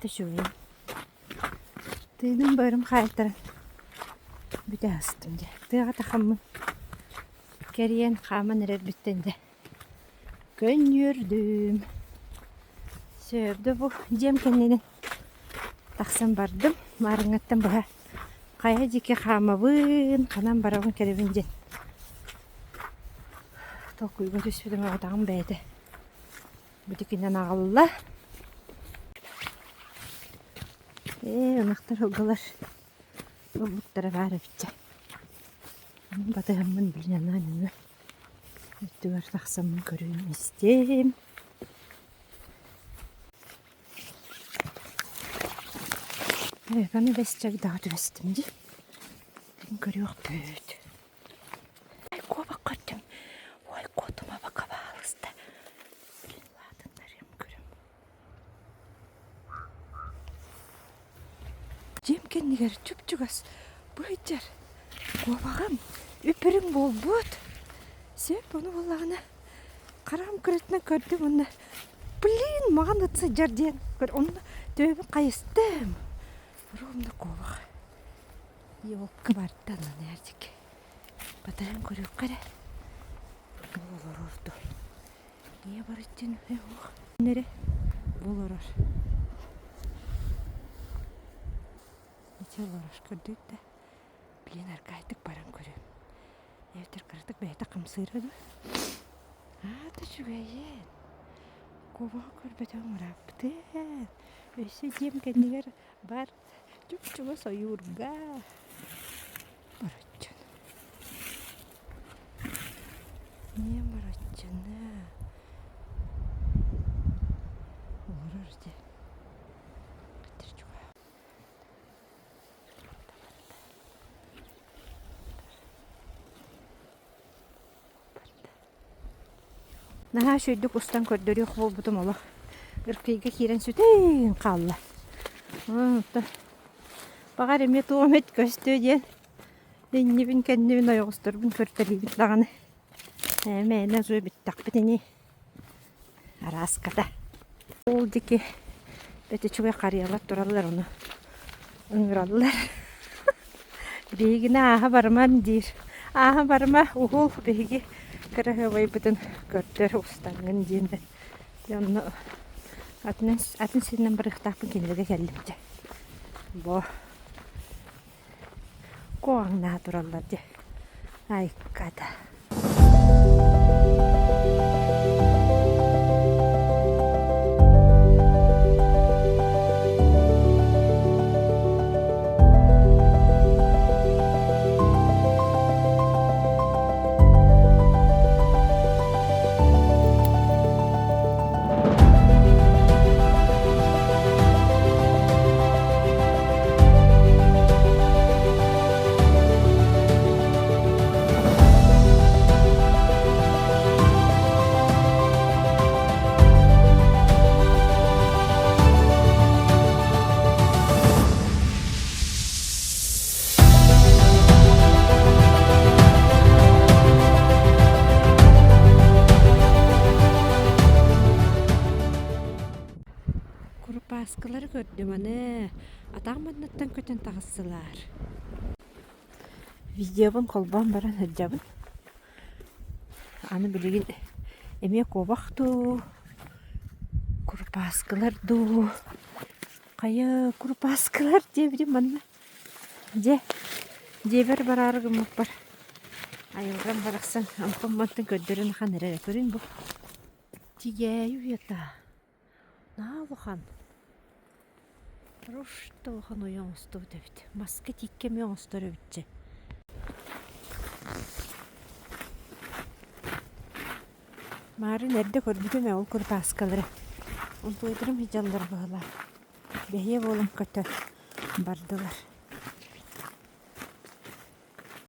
Аата үчүгэйин. Тыыным быарым хаайтаран бүтэ астым дьэ. Тыаҕа тахаммын кэрийэн хааман эрэрбиттэн дьэ көнньүөрдүм. Сөөрдө бу дьиэм кэннинэн тахсан бардым. Маарыҥҥаттан быһа хайа диэки хаамабын, ханан барабын кэлэбин диэн толкуйга түспүтүм аҕатаҕым бэйэтэ Битикинэн аҕалла. Ээ, ынахтар ылгылар ылбыттара баар эбит дьэ. Батыһаммын билин анаан өҥө өттүгэр тахсаммын көрүүм истиэм. Аны бэс чагдаҕа түбэстим дии. Көрүөхпүт. Ой, куобах көрдүм. Ой, куотума пока баалыста. Блин, лаатыннарыам көрөм. Дьиэм кэннигэр чуп-чугас бу сылдьар куобаҕым үпүрүҥ буолбут. Сөп, ону буоллаҕына хараҕым кырыытынан көрдүм уонна блин, маҕан ыт сылдьар диэн онно төбөбүн хайыстым. Ровно куобах. Елка барда нанердик. Батаһан көрүөххэ эрэ. Бу олорор дуу. Ийэ барыттын уох. Нэрэ бу олорор. Ити олорор көрдүүт да. Блин аргаайтык баран көрүөм. Эбэтэр кыратык бэйэтэ хамсыыра дуу. Аата үчүгэйин. Куобаҕы көрбөтөҕүм ырааппытын. Өссө дьиэм кэннигэр бар Чуп-чугас ойуурга бороччун. Ийэм бороччуна олорор дьэ. Наһаа үчүгэйдик устан көрдөрүөх буолбутум олох ыркыйга киирэн сүтэн хаалла. Онтон баҕар эмиэ туох эмит көстүө диэн иннибин кэннибин ойоҕосторбун көртөлүүбүт даҕаны ээ мээнэ уже бүттэхпит ини арааската. Ол диэки бэт үчүгэй харыйалар тураллар ону ыҥыраллар. Биһигини ааһа барыман диир. Ааһа барыма уһул биһиги кыраһыабайбытын көрдөр устаҥҥын диэн дьэ онно атын атын сиринэн барыахтаахпын кинилэргэ кэллим дьэ. Бо куоҕаҥнаһа тураллар дьэ. Айката. Курупааскылары көрдүм аны атаҕым анныттан көтөн таҕыстылар. Видеобун холбоон баран сылдьабын. Аны билигин эмиэ куобах дуу, курупааскылар дуу, хайа курупааскылар диэбитим манна. Дьэ, дьиэбэр бараары гыммыппар айылҕам барахсан онтон-мантан көрдөрөн ахан эрэрэ көрүҥ бу. Тигээйи уйата. Наһаа улахан. Хорош да улахан уйа оҥостубут эбит. Маска тииккэ эмиэ оҥостор эбит дьэ. Маарын эрдэ көрбүтүм ээ ол курупааскалары. Онтуойдарым сылдьаллар быһыылаах. Бэһиэ буолан көтө бардылар.